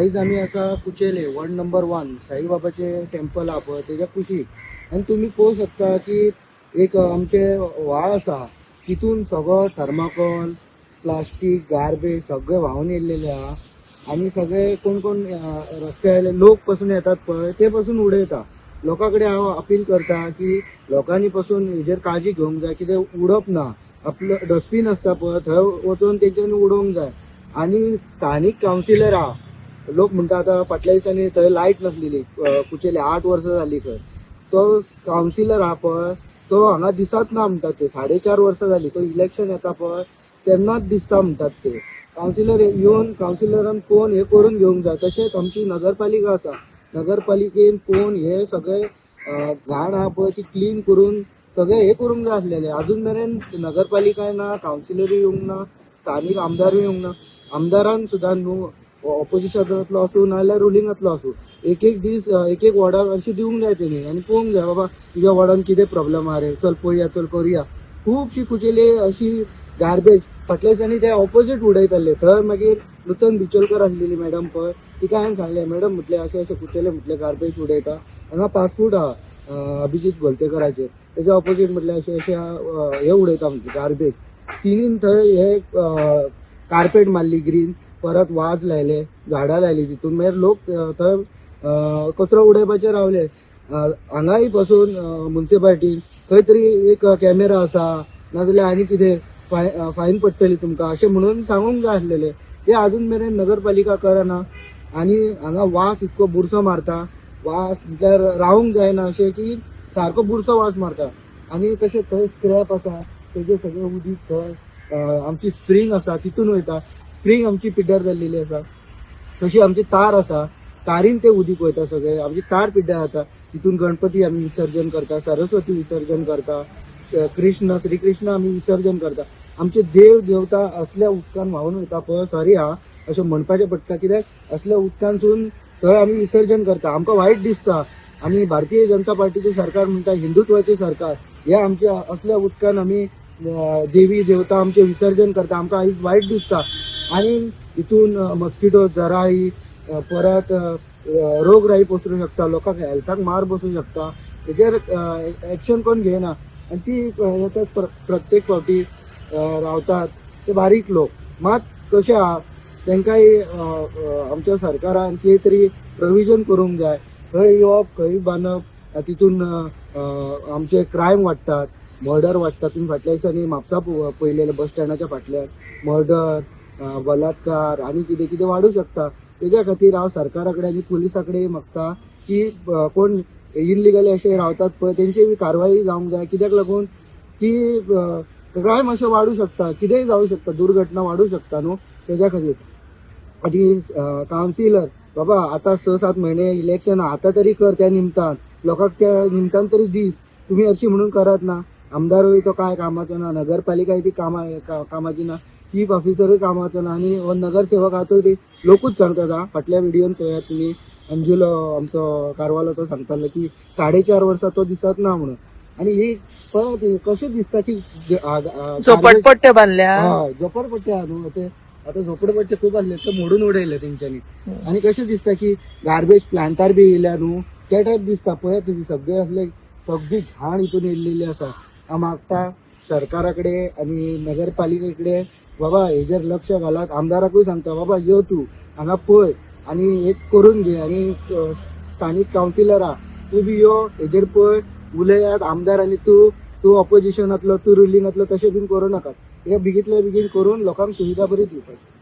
आयज आमी आसा कुचेले वॉर्ड नंबर 1 साईबाबाचे टेम्पल आहा पळय तेज्या कुशीक. आनी तुमी पळोवंक शकता की एक आमचे व्हाळ आसा तितून सगळो थर्माकोल, प्लास्टीक, गार्बेज सगळें व्हांवन येयल्लेलें आहा. आनी सगळे कोण कोण रस्त्या वयले लोक पसून येतात पळय ते पसून उडयता. लोकां कडेन हांव अपील करता की लोकांनी पसून हेजेर काळजी घेवंक जाय, कितें उडप ना. आपलो डस्टबीन आसता पळय थंय वचून तेंच्यांनी उडोवंक जाय. आनी स्थानीक कावन्सिलर आहा, लोक म्हणटा आतां फाटल्या दिसांनी थंय लायट नासलेली कुचेले 8 वर्सां जाली खंय, तो कावन्सिलर आहा पळय तो हांगा दिसत ना म्हणटात ते. 4.5 वर्सां जाली तो इलेक्शन येता पळय तेन्नाच दिसता म्हणटात ते. कावन्सिलर येवन कावन्सिलरान पळोवन हे करून घेवंक जाय. तशेंच आमची नगरपालिका आसा, नगरपालिकेन पळोवन हे सगळे घाण आहा पळय ती क्लीन करून सगळे हे करूंक जाय आसलेले. अजून मेरेन नगरपालिका ना, कावन्सिलरूय येवंक ना, स्थानीक आमदारूय येवंक ना. आमदारान सुद्दां न्हू ऑपोजिशनांतलो आसूं नाजाल्यार रुलिंगांतलो आसूं, एक एक दीस एक एक वॉर्डाक अशें दिवंक जाय तेणी आनी पळोवंक जाय बाबा तुज्या वॉर्डान कितें प्रॉब्लम आहा रे, चल पळोवया, चल करुया. खुबशी कुचेली अशी गार्बेज फाटल्या दिसांनी ते ऑपोजीट उडयताले. थंय मागीर नूतन बिचोलकर आसलेली मॅडम पळय, तिका हांवें सांगलें मॅडम म्हटलें अशें अशें कुचेले म्हटलें गार्बेज उडयता, हांगा पासफूड आहा अभिजीत भलतेकराचेर, तेच्या ऑपोजीट म्हटलें अशें अशें हे उडयता म्हटलें गार्बेज. तिणीन थंय हे कार्पेट मारली ग्रीन, परत वाज लायले, झाडां लायली, तितून मागीर लोक थंय कचरो उडोवपाचे रावले. हांगाय पसून मुन्सिपाल्टीन खंय तरी एक कॅमेरा आसा नाजाल्यार आनी कितें फायन पडटली तुमकां अशें म्हणून सांगूंक जाय आसलेलें. ते अजून मेरेन नगरपालिका करना. आनी हांगा वास इतको बुरसो मारता, वास म्हटल्यार रावूंक जायना अशें की सारको बुरसो वास मारता. आनी तशें थंय स्क्रॅप आसा तेजे सगळें उदीक थंय आमची स्प्रींग आसा तितून वयता, स्प्रींग आमची पिड्ड्यार जाल्लेली आसा. तशी आमची तार आसा, तारीन ते उदीक वयता सगळे, आमची तार पिड्ड्यार जाता. तितून गणपती आमी विसर्जन करता, सरस्वती विसर्जन करता, कृष्ण श्रीकृष्ण आमी विसर्जन करता. आमचे देव देवता असल्या उदकान व्हांवन वयता पळय, सॉरी हा अशें म्हणपाचें पडटा कित्याक असल्या उदकानसून थंय आमी विसर्जन करता, आमकां वायट दिसता. आनी भारतीय जनता पार्टीचें सरकार म्हणटा हिंदुत्वाचें सरकार, हे आमच्या असल्या उदकान आमी देवी देवता आमचें विसर्जन करता, आमकां आयज वायट दिसता. आनी हितून मस्किटो जराई परत रोगराई पसरूंक शकता, लोकांक हेल्थाक मार बसूंक शकता. हेजेर एक्शन कोण घेयना. आनी ती येतात प्रत्येक फावटी रावतात ते बारीक लोक, मात कशें आहा तेंकांय आमच्या सरकारान कितें तरी प्रोविजन करूंक जाय. खंय येवप खंय बांदप, तितून आमचे क्रायम वाडटात, मर्डर वाडटा. तुमी फाटल्या दिसांनी म्हापसा पळयलेलें बस स्टँडाच्या फाटल्यान मर्डर, बलात्कार आनी कितें कितें वाडूं शकता. तेज्या खातीर हांव सरकारा कडेन आनी पुलिसा कडेन मागता की कोण इल्लिगली अशे रावतात पळय तेंची बी कारवाई जावंक जाय. कित्याक लागून की क्रायम अशें वाडूं शकता, कितेंय जावं शकता, दुर्घटना वाडूं शकता न्हू तेज्या खातीर. आनी कावन्सिलर बाबा आतां 6-7 म्हयने इलेक्शन, आतां तरी कर त्या निमतान, लोकांक त्या निमतान तरी दीस. तुमी अशी म्हणून करात ना. आमदारूय तो काय कामाचो ना, नगरपालिकाय ती कामाची ना, चीफ ऑफिसरूय कामाचो ना, आनी हो नगरसेवक आहा तो लोकूच सांगतात. हा फाटल्या व्हिडियोन पळयात तुमी, अंजुलो आमचो कारवालो तो सांगतालो की 4.5 वर्सां तो दिसत ना म्हणून. आनी ही पळय कशें दिसता की झोपडपट्ट्यो बांदल्या, हय झोपडपट्टे आहा न्हू ते, आतां झोपडपट्टे खूब आसले ते मोडून उडयले तेंच्यांनी. आनी कशें दिसता की गार्बेज प्लांटार बी येयल्या न्हू त्या टायप दिसता. पळयात तुमी सगळे असले सगळी घाण हितून येयल्लेली आसा. हांव मागता सरकारा कडेन आनी नगरपालिके कडेन बाबा हेजेर लक्ष घालात. आमदाराकूय सांगता बाबा यो तूं हांगा पळय आनी एक करून घे. आनी स्थानीक कावन्सिलर आहा तूं बी यो हेजेर पळय, उलयात आमदार आनी तूं तूं ऑपोजिशनांतलो तूं रुलिंगांतलो तशें बीन करूं नाकात. हे बेगींतल्या बेगीन करून लोकांक सुविधा बरी दिवपाची.